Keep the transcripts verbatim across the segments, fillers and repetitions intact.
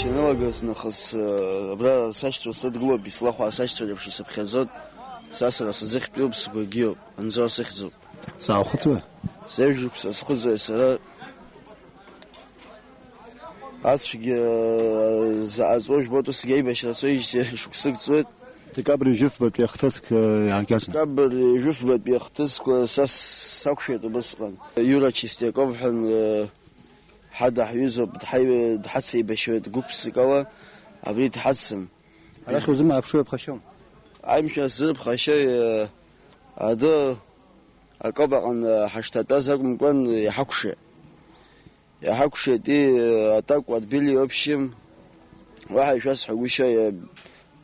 Саналагаз нахыс, э, абра сашьцәа сыдгылоуп, ислахәаа сашьцәа реиԥш исыԥхьаӡоит. Са сара сзыхьтәиуп, сгәагьиоуп, Анзор сыхьӡуп. Саахәыцуа? Сеижә шықәса схыҵуеит сара. Ацәгьа, э, заҟа ҵуа жәбоит, усгьы аибашьра цоижьҭеи шықәсык ҵуеит. Декабрь жәыфбатәи ахҭыск, э, иааркьаҿны. Декабрь жәыфбатәи ахҭысқәа са сақәшәеит убысҟан. Иура Чистяков ҳәа, э, ҳада ҳҩызоуп, дҳаи-, дҳацеибашьуеит гәык-ԥсыкала, абри дҳацым. Арахь узымааԥшуеи, ԥхашьом? Аимшәа ззыԥхашьои, э, адәы акоуп аҟны ҳашҭатәаз акәымкәан, иҳакәшеит. Иҳакәшеит, и, атакәа отбили, в общем, уаҳа ишәасҳәагәышьои, э,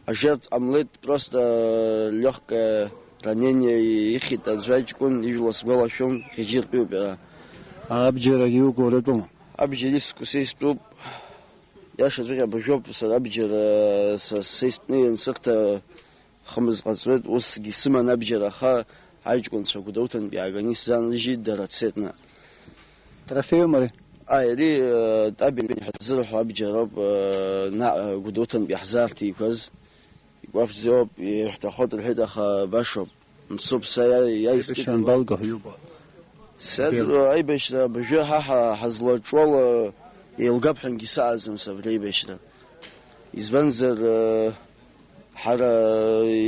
ажертв ҟамлеит, просто, э, легкое ранение ихьит аӡәы аҷкәын, ижәла сгәалашәом, егьыртәиуп иара. Абџьарагьы иуку уара тәума? Абџьар иску са истәуп, иашаҵәҟьа абыржәоуп сара абџьар, э, са, са истәны иансыхҭа, Хымз ҟаҵоит, усгьы сыман абџьар, аха аҷкәынцәа Гәдоуҭантә иааганы исзаанрыжьит дара цетны. Трофеиума ари? Аи, ари, э, Табин ҳәа ззырҳәо абџьароуп, э, наҟ, э, Гәдоуҭантә иаҳзаарҭиқәаз. Игәаԥхьӡоуп, иаҳҭаххоит рҳәеит, аха башоуп. Мцуп, са иа-, иаискит. Аибашьра анбалга ҳәа иубо? Сеидру аибашьра абыржәы ҳа ҳа-, ҳазлаҿуала еилгап ҳәангьы саҟаӡам са абри аибашьра. Избанзар, э, ҳара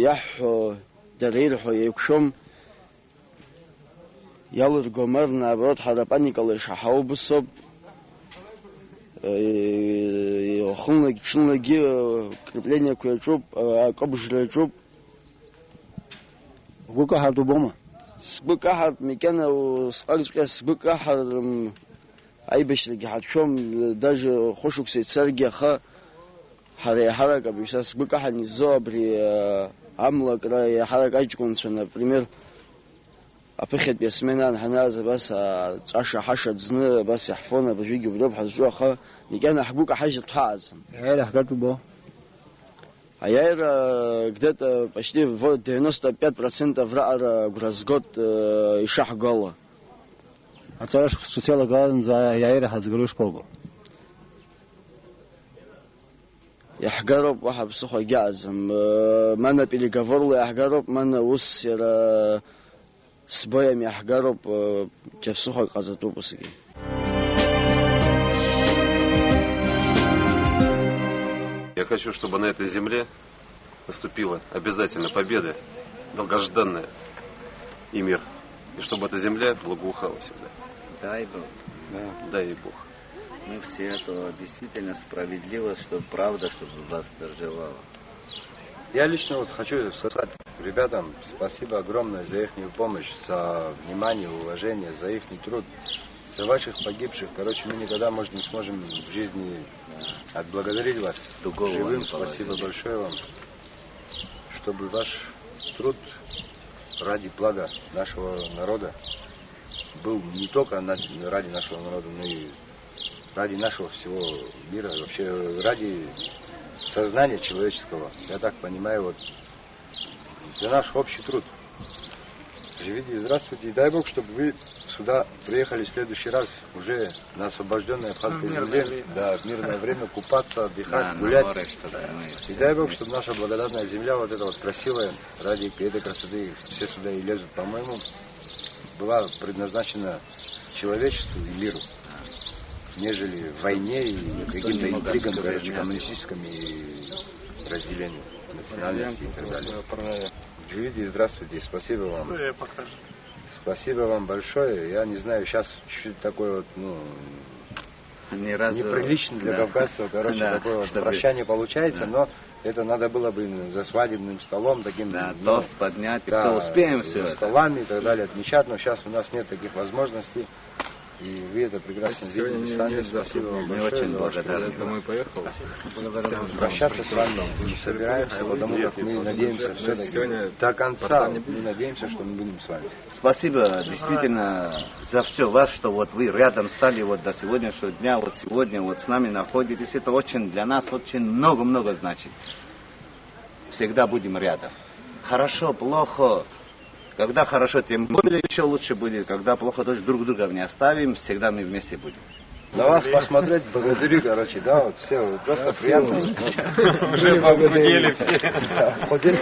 иаҳҳәо, дара ирҳәо еиқәшәом, иалыргом, ар, наоборот, ҳара паникала ишаҳауа убысоуп. Э, уахынлагь-ҽынлагьы, э, укреплениақәа иаҿуп, э, акобжра иаҿуп. Угәы каҳартә убома? Сгәы каҳартә, макьана усҟакҵәҟьа сгәы каҳар, м, аибашьрагьы ҳацәшәом, даже хәышықәса ицаргьы, аха ҳара еиҳарак абри са сгәы каҳан иззо абри, а, амлакра еиҳарак аҷкәынцәа, например, аԥыхьатәи асмена аан ҳанааз абас, а, ҵәаша-ҳаша ӡны абас иаҳфон, абыржәгьы убриоуп ҳазҿу, аха макьана ҳгәы каҳажьыртә ҳаҟаӡам. Иааира ҳгартә убо? Аиааира где-то почти в девяносто пять процентов раҟара агәра згоит, э, ишаҳгало. Аҵара шықәс ҿыц иалагаланӡа аиааира ҳазгало ишԥоубо? Иаҳгароуп, уаҳа ԥсыхәа агьаҟаӡам. Э, мана переговорла иаҳгароуп, мана ус иара Сбоиам иаҳгароуп, э, џьаԥсыхәак ҟаҵатәуп усгьы. Я хочу, чтобы на этой земле наступила обязательно победа, долгожданная, и мир. И чтобы эта земля благоухала всегда. Дай Бог. Да, дай Бог. Мы все это действительно справедливо, чтобы правда, чтобы восторжевала. Я лично вот хочу сказать ребятам спасибо огромное за ихнюю помощь, за внимание, уважение, за ихний труд, за ваших погибших. Короче, мы никогда, может, не сможем в жизни отблагодарить вас. Другого живым не положили. Спасибо большое вам, чтобы ваш труд ради блага нашего народа был не только на-, ради нашего народа, но и ради нашего всего мира, вообще ради сознания человеческого. Я так понимаю, вот, за наш общий труд. Живите и здравствуйте, и дай Бог, чтобы вы сюда приехали в следующий раз уже на освобождённой абхазской земле. Да, в мирное время купаться, отдыхать, гулять. И дай Бог, чтобы наша благодатная земля, вот эта вот красивая, ради этой красоты все сюда и лезут, по-моему, была предназначена человечеству и миру, нежели войне и каким-то интригам, короче, коммунистическим и разделению национальности и так далее. Живите и здравствуйте, спасибо вам. Спасибо вам большое. Я не знаю, сейчас чуть-чуть такое вот, ну, неприлично для кавказцев, короче, такое вот прощание получается, но это надо было бы за свадебным столом таким, да, ну, тост поднять, и да, всё, успеем всё за это. Столами и так далее отмечать, но сейчас у нас нет таких возможностей. И вы это прекрасно видите сами. Спасибо вам большое. Мы очень благодарны. Домой поехал. Прощаться с вами не собираемся, потому как мы надеемся всё-таки до конца, мы надеемся, что мы будем с вами. Спасибо действительно за всё вас, что вот вы рядом стали вот до сегодняшнего дня, вот сегодня вот с нами находитесь. Это очень для нас очень много-много значит. Всегда будем рядом. Хорошо, плохо. Когда хорошо, тем более ещё лучше будет. Когда плохо, тоже друг друга не оставим. Всегда мы вместе будем. На вас посмотреть, благодарю, короче, да, вот все, вот просто приятно. Уже похудели все. Да, похудели.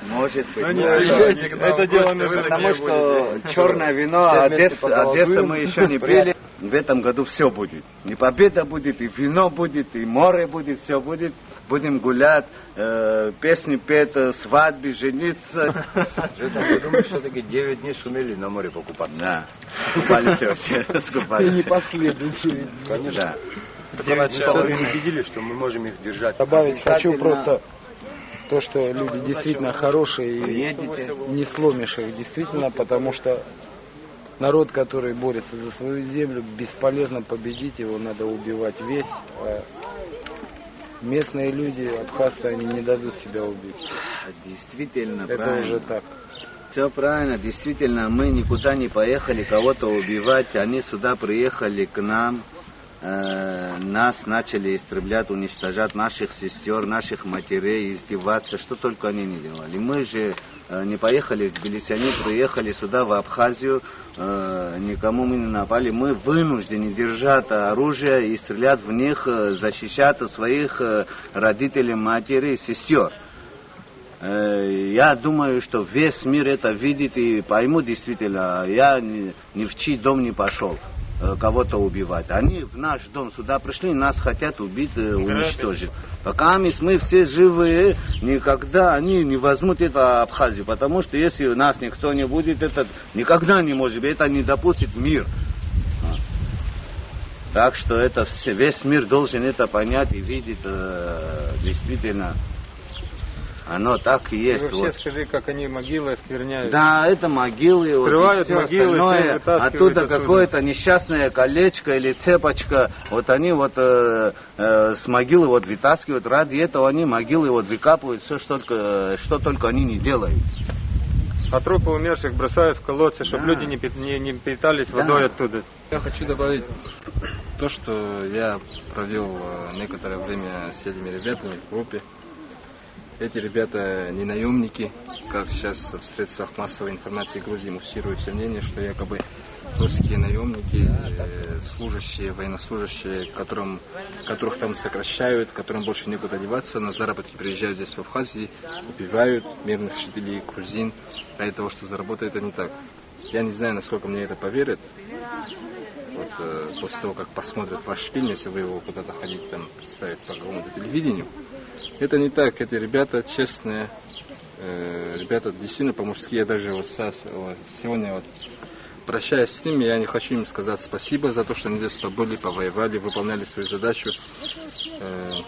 Может быть. Ну, ничего, это дело, наверное, потому что черное вино, Одесса, мы еще не пили. В этом году все будет. И победа будет, и вино будет, и море будет, все будет. Будем гулять, э, песни петь, э, свадьбы, жениться. В этом году мы все-таки девять дней сумели на море покупаться. Да. Купались вообще, скупались. И не последующие. Конечно. Да. Девять дней мы убедились, что мы можем их держать. Добавить хочу просто то, что люди действительно хорошие, и не сломишь их, действительно, потому что народ, который борется за свою землю, бесполезно победить его, надо убивать весь. А местные люди, абхазцы, они не дадут себя убить. Действительно, это правильно. Уже так. Все правильно, действительно, мы никуда не поехали кого-то убивать, они сюда приехали к нам, э, нас начали истреблять, уничтожать, наших сестер, наших матерей, издеваться, что только они не делали. Мы же, э, не поехали в Тбилиси, они приехали сюда, в Абхазию, э, никому мы не напали. Мы вынуждены держать оружие и стрелять в них, э, защищать своих, э, родителей, матерей, сестер. Э, я думаю, что весь мир это видит и поймут действительно. Я ни, ни в чей дом не пошел, э, кого-то убивать. Они в наш дом сюда пришли, нас хотят убить, э, уничтожить. Пока мы, мы все живые, никогда они не возьмут это Абхазию, потому что если нас никто не будет, это никогда не может быть, это не допустит мир. А. Так что это все, весь мир должен это понять и видеть, э, действительно. Оно так и есть. И вообще вот. Скажи, как они могилы оскверняют. Да, это могилы, вот, скрывают и всё могилы, остальное, всё вытаскивают оттуда оттуда. Какое-то несчастное колечко или цепочка, вот они вот, э, э, с могилы вот вытаскивают, ради этого они могилы вот выкапывают, все что только, что только они не делают. А трупы умерших бросают в колодцы, чтобы люди не пит-, не, не питались водой оттуда. Я хочу добавить то, что я провел, э, некоторое время с этими ребятами в группе. Эти ребята не наемники, как сейчас в средствах массовой информации Грузии муссируется мнение, что якобы русские наемники, э, служащие, военнослужащие, которым, которых там сокращают, которым больше некуда деваться, на заработки приезжают здесь, в Абхазии, убивают мирных жителей грузин ради того, что заработать. Это не так. Я не знаю, насколько мне это поверят. Вот, э, после того, как посмотрят ваш фильм, если вы его куда-то хотите там представить по какому-то телевидению. Это не так. Эти ребята честные, э, ребята действительно по-мужски. Я даже вот са-, вот сегодня вот прощаясь с ними, я не хочу им сказать спасибо за то, что они здесь побыли, повоевали, выполняли свою задачу. Э,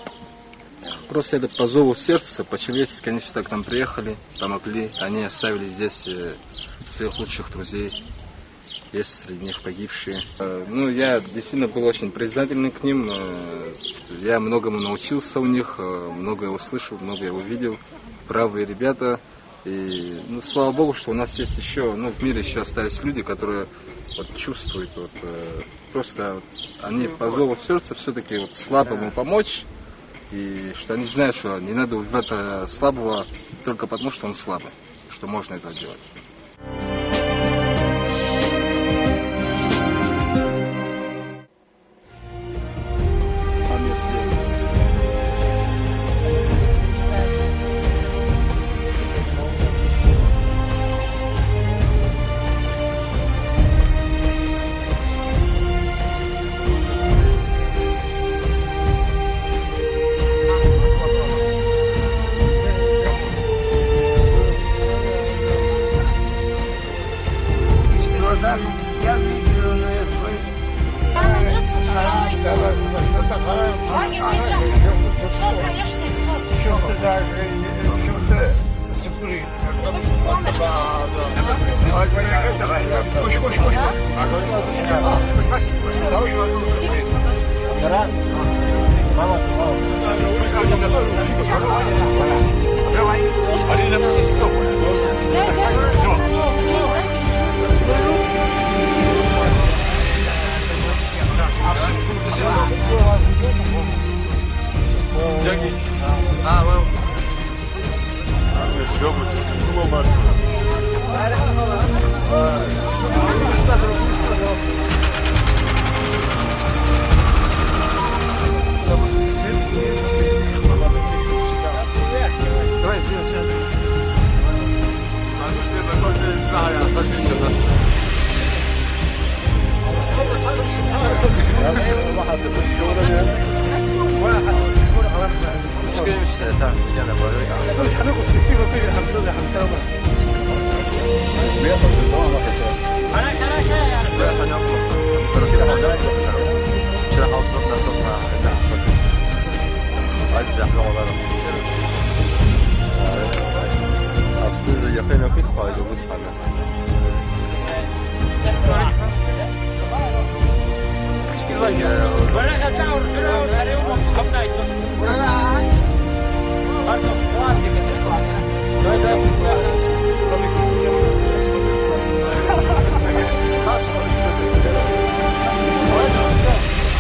Просто это по зову сердца, по-человечески они сюда к нам приехали, помогли. Они оставили здесь, э, своих лучших друзей. Есть среди них погибшие. Э, ну, я действительно был очень признательный к ним. Э, я многому научился у них, э, многое услышал, многое увидел. Бравые ребята. И, ну, слава богу, что у нас есть ещё, ну, в мире ещё остались люди, которые вот чувствуют, вот, э, просто вот они по зову сердца всё-таки вот слабому помочь, и что они знают, что не надо убивать, э, слабого только потому, что он слабый, что можно это делать. Глазами я видел, но я свой. Что-то даже, что-то закурил. Да, да. Давай. Аԥсны зегьы ахы инақәихуа убысҟан нас.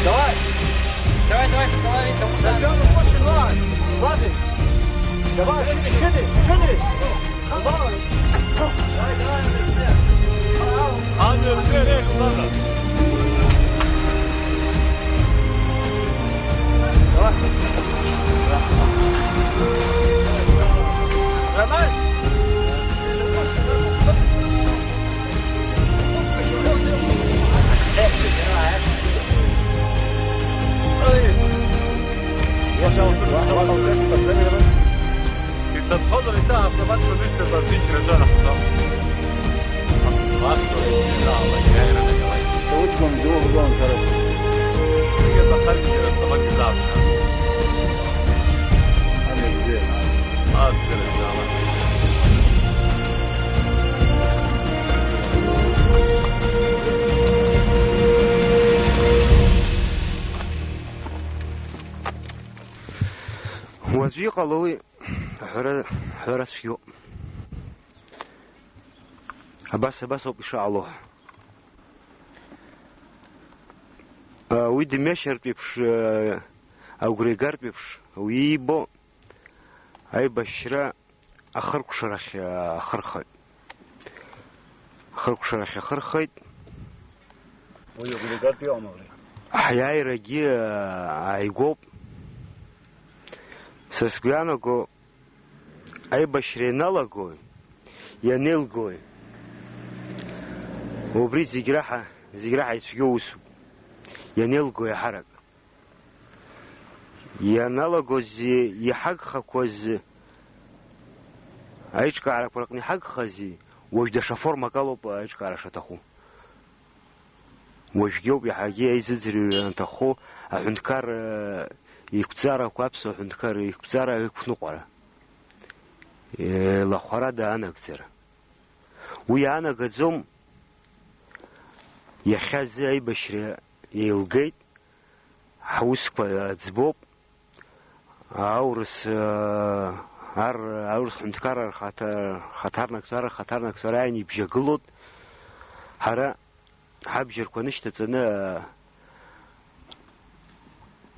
Давай! Давай, давай, давай, давай, давай. Зайдём в машину, давай. Славик, давай, шиди, шиди, шиди. Давай. Давай, давай, давай. А, ну, всё, эх, ладно. Давай. Давай. Ицатхозар, ишьҭа автоматқәа нышьҭарҵар ҭынчра аҿанаҳҵап. Аԥсуа, аԥсуа, иаала, иааираны ҟалеит. Шьҭоуҵәҟьа мдоу ргон сара. Уи аҭахаргьы автомат изаавгап. Амҩа бзиа. Абзиара, иаала. Уаҵәы иҟало уи аҳәара, аҳәара цәгьоуп. Абас, абас ауп ишыҟало. А, уи дымҩашьартә еиԥш, а, агәра игартә еиԥш, уи иибо аибашьра ахыркәшарахь, а, ахырхит. Ахыркәшарахь ахырхит. Уи агәра игартә иҟам абри. Ҳиааирагьы, а, ааигәоуп. Са сгәы иаанаго, аибашьра ианалагои, ианеилгои, убри зегь раҳа, зегь раҳа ицәгьоу усуп. Ианеилгои аҳарак. Ианалагози, иҳагхақәази, аиҿкаарақәа рҟны иҳагхази, уажә даҽа формак алоуп аиҿкаара шаҭаху. Уажәгьоуп иаҳагьы аизыӡырҩра анҭаху, аҳәынҭқар, э, еиқәҵарақәа, аԥсуа ҳәынҭқар еиқәҵара, еиқәныҟәара, э, лахәарада анагӡара. Уи иаанагаӡом, иахьа азы аибашьра еилгеит, ҳусқәа ӡбоуп, аурыс, э, ар, аурыс ҳәынҭқарра рхаҭа-, рхаҭарнакцәа, рхаҭарнакцәа рааины ибжьагылоуп. Ҳара ҳабџьарқәа нышьҭаҵаны, э,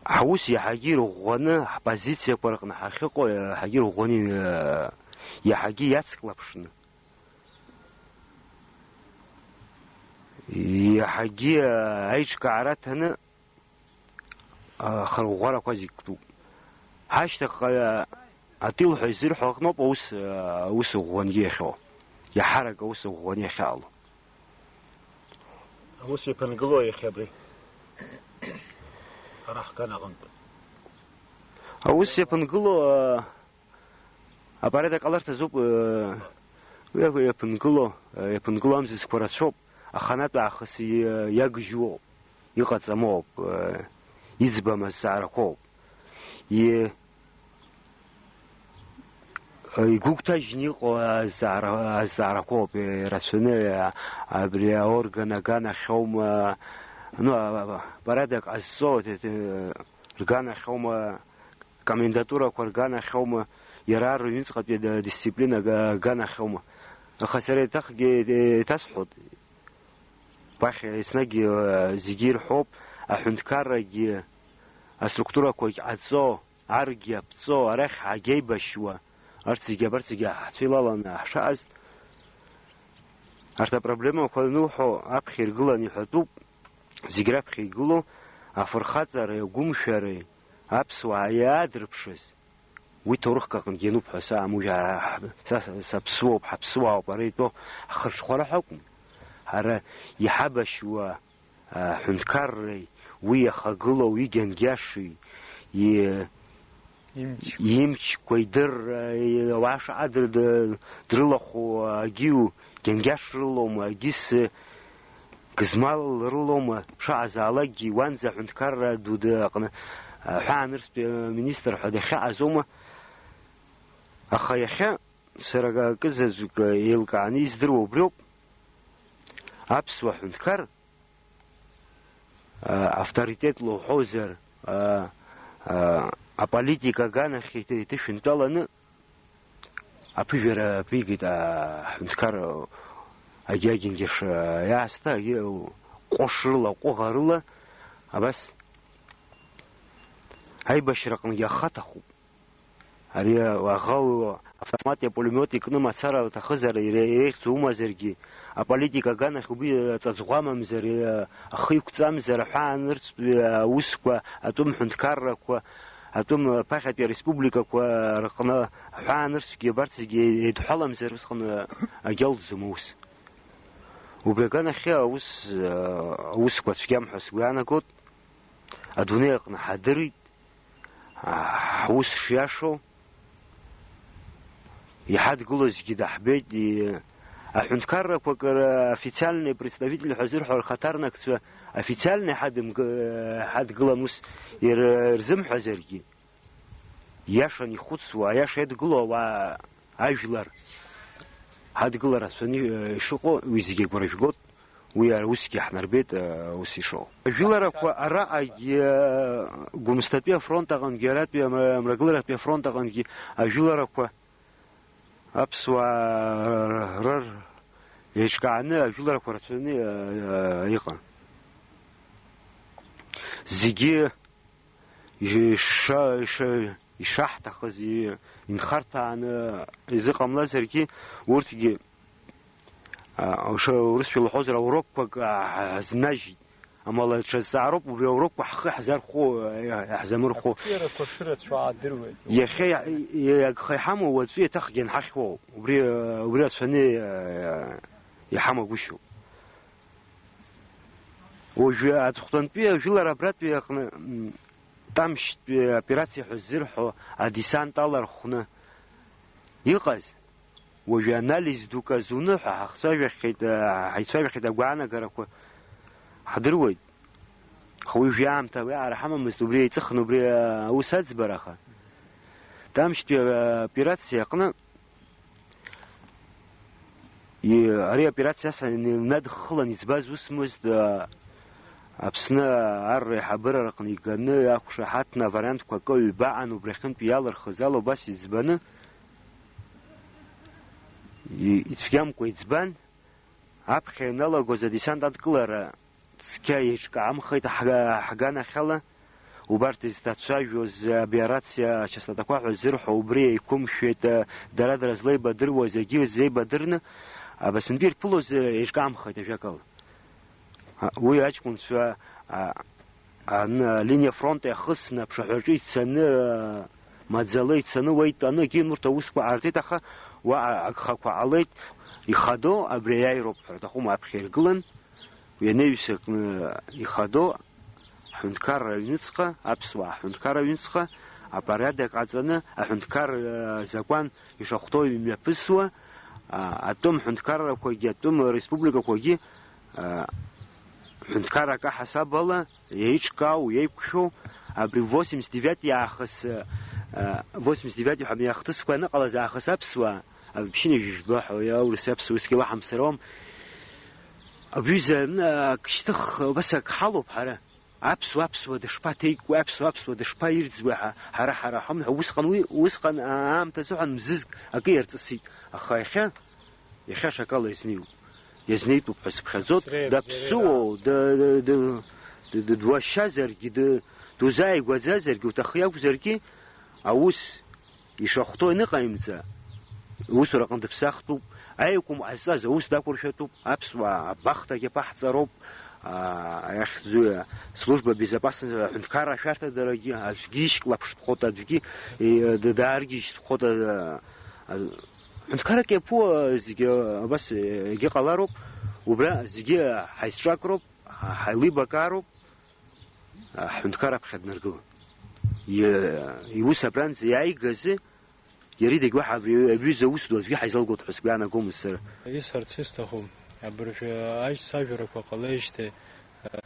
ҳус иаҳагьы ирӷәӷәаны, ҳпозициақәа рҟны ҳахьыҟоу, э, иаҳагьы ирӷәӷәаны, э, иаҳагьы иацклаԥшны, иаҳагьы, э, аиҿкаара ҭаны, ахырӷәӷәарақәа зегь ктәуп. Ҳашьҭахьҟа, а, атил ҳәа изырҳәо аҟноуп аус, а, аус ӷәӷәангьы иахьоу. Иаҳарак аус ӷәӷәаны иахьаало. Аус иаԥынгылоу иахьа абри? Ара ҳган аҟынтә. Аус иаԥынгылоу, а, апорядок ҟаларҭазоуп, э, уи иаԥынгыло, э, иаԥынгыло амзызқәа рацәоуп, аханатә аахыс и-, иагыжьуоуп, иҟаҵамоуп, э, иӡбам азҵаарақәоуп. И-, игәыгәҭажьны иҟоу азҵаара-, азҵаарақәоуп, э, ирацәаны, э, абри аорган аганахьоума, ну, а-, а-, апорядок ҟазҵо, э, э, рганахьоума, комендатурақәа рганахьоума, иара рыҩныҵҟатәи ад-, адисциплина га-, аганахьоума. Аха сара еиҭахгьы еиҭасҳәоит, уахь еснагь, э, зегьы ирҳәоуп, аҳәынҭқаррагьы, аструктурақәагь ҟаҵо, аргьы аԥҵо, арахь ҳагьеибашьуа, арҭ зегьы, абарҭ зегьы ҳцәа илаланы ҳшааз, арҭ апроблемақәа ануҳәо аԥхьа иргыланы иҳәатәуп. Зегь раԥхьа игылоу афырхаҵареи агәымшәареи аԥсуаа иаадырԥшыз, уи ҭоурыхк аҟынгьы иануп ҳәа саамоужьҭеи, ҳа, са, саԥсуоуп, ҳаԥсуаауп, ара итәоу ҳхырҽхәара ҳәа акәым. Ҳара иҳабашьуа, а, ҳәынҭқарреи, уи иахагылоу, уи гьангьаши, и-, Имчқәа. Имчқәа идырра, ауаа шаҟа дыр-, ды-, дрылахәу агьиу, гьангьаш рылоума, агьыс гызмал рылоума, шаҟазаалакгьы уанӡа аҳәынҭқарра дуды аҟны, аҳәаанырцәтәи аминистр ҳәа дахьаҟаз аума? Аха иахьа сара акызаҵәык еилкааны издыруа убриоуп, аԥсуа ҳәынҭқар, а, авторитетла уҳәозар, а, а, аполитика аганахь иҭ-, иҭышәынтәаланы аԥыжәара аԥигеит, а, ҳәынҭқар агьагьынгьы ш-, иаасҭа, агьы ҟәышрыла, ҟәыӷарыла, абас аибашьраҟынгьы ахаҭахуп. Ари аӷа автомати апулемиоти кны мацара уҭахызар, ире-, иреиӷьӡоу умазаргьы, аполитика аганахь убри аҵаӡӷәа амамзар, ахы иқәҵамзар, аҳәаанырцәтәи аусқәа, атәым ҳәынҭқаррақәа, атәым ԥахьатәи ареспубликақәа рҟны аҳәаанырцәгьы абарҭ зегьы еидҳәаламзар, усҟан агьалҵӡом аус. Убри аганахьы аус, аусқәа цәгьам ҳәа сгәы иаанагоит. Адунеи аҟны ҳадырит, ҳус шиашоу, иҳадгылозгьы даҳбеит, и-, аҳәынҭқаррақәа акыр официальный представитель ҳәа зырҳәо рхаҭарнакцәа официальный ҳадымг-, ҳадгылан ус ир-, рзымҳәазаргьы, иашан ихәыцуа, аиаша иадгылоу ауаа ажәлар ҳадгылара рацәаны, э, ишыҟоу, уи зегьы агәра жәгоит. Уи ара усгьы ҳнарбеит, э, ус ишоу. Ажәыларақәа араҟагьы, э, Гәымсҭатәи афронт аҟынгьы, аратәи амра-, амрагыларатәи афронт аҟынгьы ажәыларақәа аԥсуаа р-, р-, еиҿкааны ажәыларақәа рацәаны, э, э, иҟан. Зегьы иша-, иша-, ишаҳҭахыз и-, инхарҭәааны изыҟамлазаргьы, урҭгьы, а, уша-, урысшәа лҳәозар, аурокқәак, а, ҳазнажьит. Амала, ҽазҵаароуп, убри аурокқәа ҳхы иаҳзархо, иаҳзамырхәо. Ақәҿиарақәа шырацәоу аадыруеит. Иахьа иа-, иа-, агха иҳамоу уаҵәы иаҭахгьы анҳахьуоу, убри, а, убри рацәаны, а, иҳамагәышьоуп. Уажәы аҵыхәтәантәи ажәылара абратәи аҟны, м, Тамшьтәи аоперациа ҳәа ззырҳәо адесант алархәны иҟаз, уажәы анализ дук азуны ҳәа ҳахцәажәахьеит, ҳаицәажәахьеит агәаанагарақәа ҳдыруеит. Аха уи жәаамҭа уиаара ҳамамызт, убри еиҵыхны убри аус аӡбара, аха Тамшьтәи аоперациа аҟны И-, ари аоперациа ас инадххылан иӡбаз усмызт, а, Аԥсны арра аиҳабыра рҟны иганы иақәшаҳаҭны авариантқәа акы ҩба аан, убри ахьынтә иалырхыз ала убас иӡбаны, и-, ицәгьамкәа иӡбан, аԥхьа ианалагоз адесант адкылара цқьа еиҿкаамхеит ҳга-, ҳганахьала. Убарҭ изҭацәажәоз абиарациа ачастотақәа ҳәа ззырҳәо убри еиқәымшәеит, дара-дара злеибадыруа зегьы злеибадырны, Абасынтәи ирԥылоз еиҿкаамхеит, ажәакала. А, уи аҷкәынцәа, а, ан-, алиниа фронт иахысны, аԥшаҳәаҿы ицаны, а, маӡала ицаны, уа итәаны, егьин урҭ аусқәа ҟарҵеит, аха уа агхақәа ҟалеит, ихадоу абри аиааироуп ҳәа рҭахума аԥхьа иргылан. Уи анаҩс акны ихадоу аҳәынҭқарра аҩныҵҟа, аԥсуаа аҳәынҭқарра аҩныҵҟа апорядок ҟаҵаны, аҳәынҭқарра закәан ишахәҭоу имҩаԥысуа, а, атәым ҳәынҭқаррақәагьы, атәым республикақәагьы, а, ҳәынҭқаррак аҳасабала еиҿкаау, еиқәшәоу, абри восемьдесят девятый иаахыс, а, восемьдесят девятый ҳәа ахҭысқәа аныҟалаз аахыс аԥсуаа, Аԥшьына жәба ҳәа, иаурыс аԥсуа усгьы лаҳамсыр ауам. Абҩыза, н-, ак шьҭых, убас ак ҳалоуп ҳара. Аԥсуа, аԥсуа дышԥаҭеикуеи, аԥсуа, аԥсуа дышԥаирӡуеи ҳа, ҳара, ҳара ҳамҳәа, усҟан уи, усҟан аамҭазыҳәан мзызк акы иарҵысит. Аха иахьа, иахьа шакала иазнеиуп. Иазнеитәуп ҳәа сыԥхьаӡоит. Среиҳәеит, Даԥсуоу, среиҳәеит. Д-, д-, д-, д-, дуашьазаргьы, д-, дузааигәаӡазаргьы, уҭахы иакәзаргьы, аус ишахәҭоу аныҟаимҵа, усураҟны дыԥсахтәуп, аиакәым ҟазҵаз аус дақәыршәатәуп, аԥсуаа абахҭагьы аԥаҳҵароуп, аа, иахьӡу служба безопасности аҳәынҭқарра ашәарҭадарагьы аӡәгьы ишьклаԥштәхоит, аӡәгьы, е, д-, дааргьежьтәхоит, а, а, ҳәынҭқаррак иаԥу, а, зегьы, а, абас, е, егьыҟалароуп, убра зегьы ҳаизҿакроуп, ҳа-, ҳаилибакаароуп. Аҳәынҭқар аԥхьа днаргылон. Иа-, иус абранӡа иааигазы, иара идагь уаҳа абри аҩыза ус ду аӡәгьы ҳаизалгоит ҳәа сгәы иаанагомызт сара. Исҳәарц исҭаху, абыржәы ажь-, сажәарақәа ҟалеижьҭеи,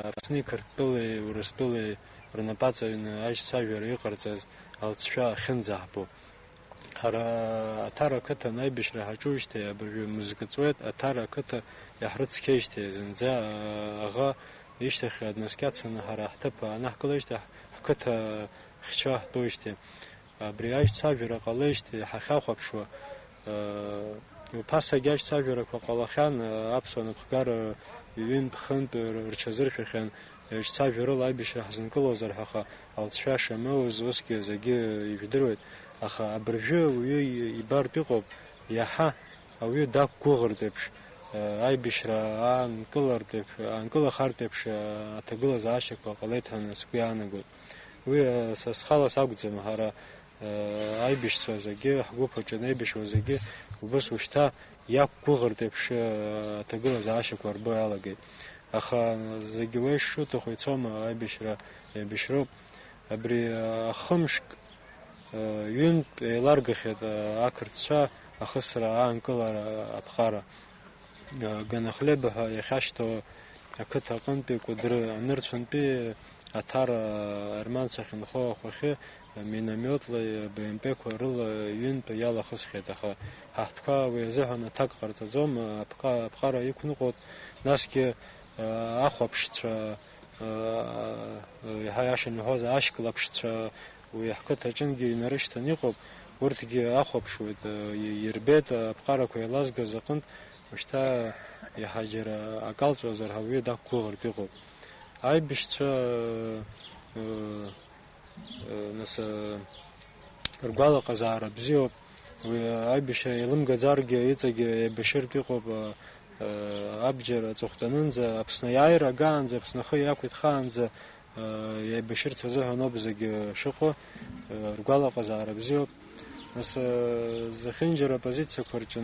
Аԥсни Қырҭтәылеи Урыстәылеи рнапаҵаҩны ажьцәажәара иҟарҵаз алҵшәа ахьынӡаҳбо. Ҳара Аҭара ақыҭан аибашьра ҳаҿуижьҭеи абыржәы мызкы ҵуеит, Аҭара ақыҭа иаҳрыцқьеижьҭеи, зынӡа аӷа ишьҭахьҟа днаскьацаны ҳара ҳҭыԥ аанаҳкылеижьҭеи, ҳқыҭа хьча ҳтәоижьҭеи. Абри ажьцәажәара ҟалеижьҭеи ҳахьахәаԥшуа, э, уԥасагьы ажьцәажәарақәа ҟалахьан, э, аԥсуа напхгара ҩынтә-хынтә р-, рҽазыршәахьан, иажьцәажәарыла аибашьра ҳзынкылозар ҳәа, аха алҵшәа шамоуз усгьы зегьы ижәдыруеит, аха абыржәы уаҩы и-, ибартә иҟоуп, иаҳа ауаҩы дақәгәыӷыртә еиԥш, э, аибашьра аанкылартә еиԥ-, аанкылахартә еиԥш, э, аҭагылазаашьақәа ҟалеит ҳәа сгәы иаанагоит. Уи, э, са схала сакәӡам, ҳара, э, аибашьцәа зегьы, ҳгәыԥ аҿы анеибашьуа зегьы, убыс ушьҭа иақәгәыӷыртә еиԥш, э, аҭагылазаашьақәа рбо иалагеит. Аха зегьы уа ишшуҭаху ицома, аибашьра еибашьроуп. Абри, э, ахымшк, э, ҩынтә еиларгахьеит, э, ақырҭцәа ахысра аанкылара аԥҟара. Ганахлеба ҳәа иахьашьҭоу ақыҭа аҟынтәи Кәыдры анырцәынтәи Аҭара Арман сахьынхо ахәахьы миномиотла Б М П-қәа рыла ҩынтә иалахысхьеит, аха ҳаҳҭқәа уи азыҳәан аҭак ҟарҵаӡом, аԥҟа-, аԥҟара иқәныҟәоит, насгьы, ахәаԥшцәа, еиҳа иашан иҳәоз ашьклаԥшцәа, уи ҳқыҭаҿынгьы инарышьҭан иҟоуп, урҭгьы ахәаԥшуеит, ирбеит, аԥҟарақәа еилазгаз аҟынтә, ушьҭа иаҳа џьара акалҵуазар ҳәа уаҩы дақәгәыӷыртә иҟоуп. Аибашьцәа, нас, ргәалаҟазаара бзиоуп, уи аибашьра еилымгаӡаргьы иҵегьы еибашьыртә иҟоуп, абџьар аҵыхәтәанынӡа, Аԥсны аиааира агаанӡа, Аԥсны ахы иақәиҭхаанӡа, еибашьырц азыҳәан ауп зегьы шыҟоу, ргәалаҟазаара бзиоуп. Нас, зехьынџьара апозициақәа рҿы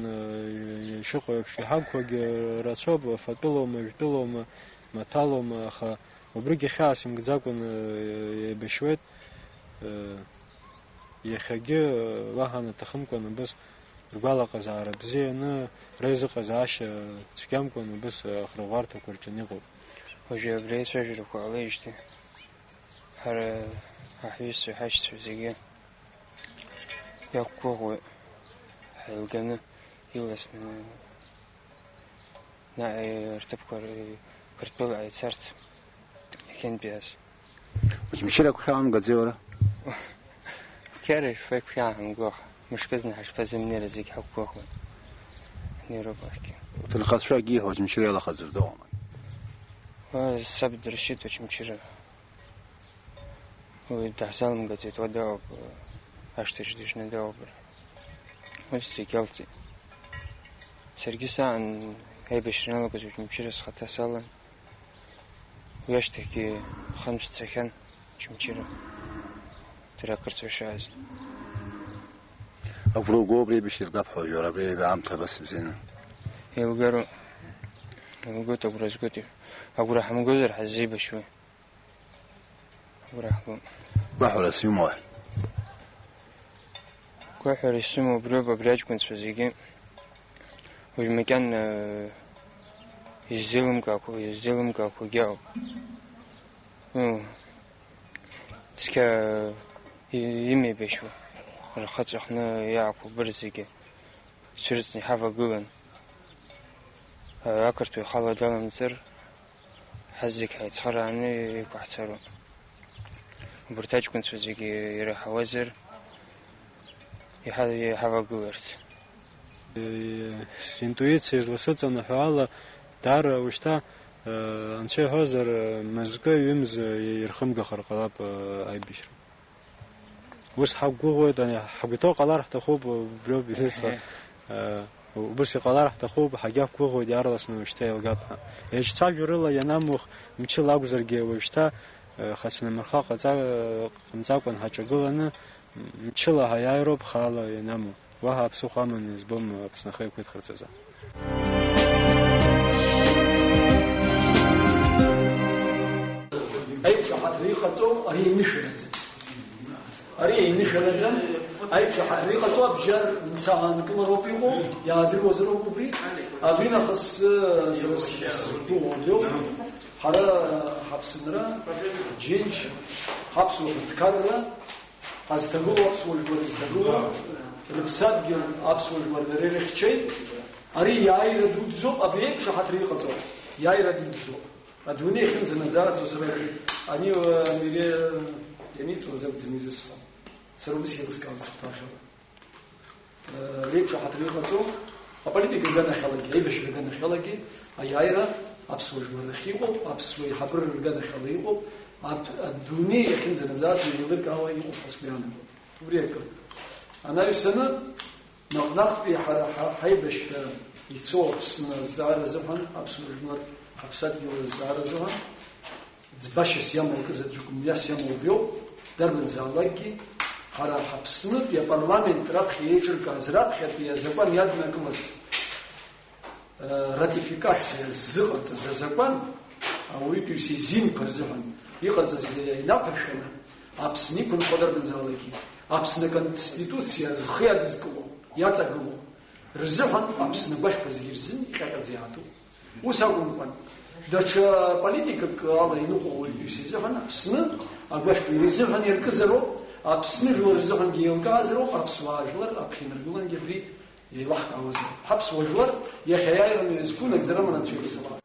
ишыҟоу еиԥш иҳагқәагьы рацәоуп, фатәылоума, жәтәылоума, маҭәалоума, аха убригьы хьаас имкӡакәан еибашьуеит. Иахьагьы уаҳа анаҭахымкәан убыс ргәалаҟазаара бзианы, реизыҟазаашьа цәгьамкәан убыс ахырӷәӷәарҭақәа рҿы иҟоуп. Уажәы абри аицәажәарақәа ҟалеижьҭеи, ҳара ҳаҳәҩыцәа ҳашьцәа зегьы иақәгәыӷуеит, ҳаилганы иласны наҟ рҭыԥқәа р-, Қырҭтәылаҟа ицарц иахьынтәиааз. Очамчыра агәхьаа умгаӡеи уара? Қьара ишфа игәхьаа ҳамго, аха мышкызны ҳашԥазымнеира зегь ҳақәгәыӷуан. Ҳнеироуп ахьгьы. Уҭынхацәа акгьы Очамчыра иалахаӡар дыҟоума? Уа, саб дыршьит Очамчыра. Уи даҳзалымгаӡеит, уа дыҟоуп, ашҭаҿ дыжны дыҟоуп. Ус зегь алҵит. Саргьы саан аибашьра аналагоз Очамчыра схаҭа салан. Уи ашьҭахьгьы хынтә сцахьан Очамчыра. Дара ақырҭцәа шааз. Агәра уго абри аибашьра еилгап ҳәа уажәы, ара абри аамҭа абас ибзианы? Еилгароуп. Еилгоит, агәра згоит. Агәра ҳамгозар ҳаззеибашьуеи? Агәра ҳгом. Гәаҳәарас иумои? Гәаҳәара исымоу убриоуп, абри аҷкәынцәа зегьы. Уажә макьана, э, иззеилымкаақәо, иззеилымкаақәогьы ыҟоуп. Ну, цқьа, э, и-, имеибашьуа, рхы ҵәахны иаақәу бырҭ зегьы цәырҵны иҳавагылан. Э, ақырҭуа ихала даламҵыр, ҳазегь ҳаицхырааны иқәаҳцароуп. Убарҭ аҷкәынцәа зегьы ираҳауазар, иҳа-, иҳавагыларц. Синтуициа изласыҵанаҳәо ала, даара ушьҭа, э, анцәа иҳәозар, э, мызкы, ҩымз, э, ирхымгахар ҟалап, э, аибашьра. Ус ҳақәгәыӷуеит, ани, ҳгәы иҭоу ҟалар ҳҭахуп, убриоуп изысҳәо. Э, убыс иҟалар ҳҭахуп, ҳагьақәгәыӷуеит, иаарласны уажәшьҭа еилгап ҳәа. Еиҿцәажәарыла ианамух, мчыла акәзаргьы, уажәшьҭа, э, хацәнмырха ҟаҵа-, ҟамҵакәан ҳаҿагыланы, м-, мчыла ҳаиааироуп хаала ианаму. Уаҳа аԥсыхәа аманы избом Аԥсны ахы иақәиҭхарц азы. Аиқәшаҳаҭра иҟаҵоу ари инышәараӡам. Ари инышәараӡам. Аиқәшаҳаҭра иҟаҵоу абжьар мца аанкылароуп иҟоу, иаадыруазароуп убри. Абри нахыс, э, сара с-, сгәы уадаҩуп. Ҳара ҳаԥсынра, џьынџь, ҳаԥсуа ҳәынҭқарра, ҳазҭагылоу аԥсуа жәлар зҭагылоу, рыԥсадгьыл аԥсуа жәлар дара ирыхьчеит. Ари иааира дуӡӡоуп, абри еиқәшаҳаҭра иҟаҵоу иааира дуӡӡоуп. Адунеи ахьынӡанаӡааӡо сара ани, э, Мире, э, ианиҵуаз акәӡам изысҳәо. Сара ус еилыскаауеит сыхәҭаахьала. Э, реиқәшаҳаҭра иҟаҵоу, аполитика аганахьалагьы, аибашьра аганахьалагьы, аиааира аԥсуа жәлар рахь иҟоуп, аԥсуа еиҳабыра рганахьала иҟоуп, ап-, адунеи иахьынӡанаӡааӡо еилыркаауа иҟоуп ҳәа сгәы иаанагоит. Убри акы. Анаҩсаны, наҟ-наҟтәи ҳара ҳа-, ҳаибашьра ицо Аԥсны азҵаара азыҳәан, аԥсуа жәлар ҳаԥсадгьыл азҵаара азыҳәан, ӡбашьас иамоу акы заҵәык мҩас иамоу убриоуп, дарбанзаалакгьы, ҳара ҳаԥснытәи апарламент раԥхьа еиҿыркааз, раԥхьатәи азакәан иаднакылаз, э, ратификациа ззыҟарҵаз азакәан, ауаҩытәыҩса изинқәа рзыҳәан иҟарҵаз инақәыршәаны, Аԥсны иқәынхо дарбанзаалакгьы, Аԥсны Аконституциа зхы иадызкыло, иаҵагылоу рзыҳәан Аԥсны агәаҳәқәа зегьы рзын иҟьаҟьаӡа иаатуп. Ус акәымкәан, даҽа политикак ала иныҟәо уаҩытәыҩса изыҳәан Аԥсны агәаҳәқәа ирзыҳәан иаркызароуп, Аԥсны жәлар рзыҳәангьы еилкаазароуп, аԥсуаа жәлар аԥхьа инаргылангьы абри еилаҳкаауазароуп. Ҳаԥсуа жәлар иахьа иааираны иазқәу нагӡара аманаҵәҟьа иҟаҵала.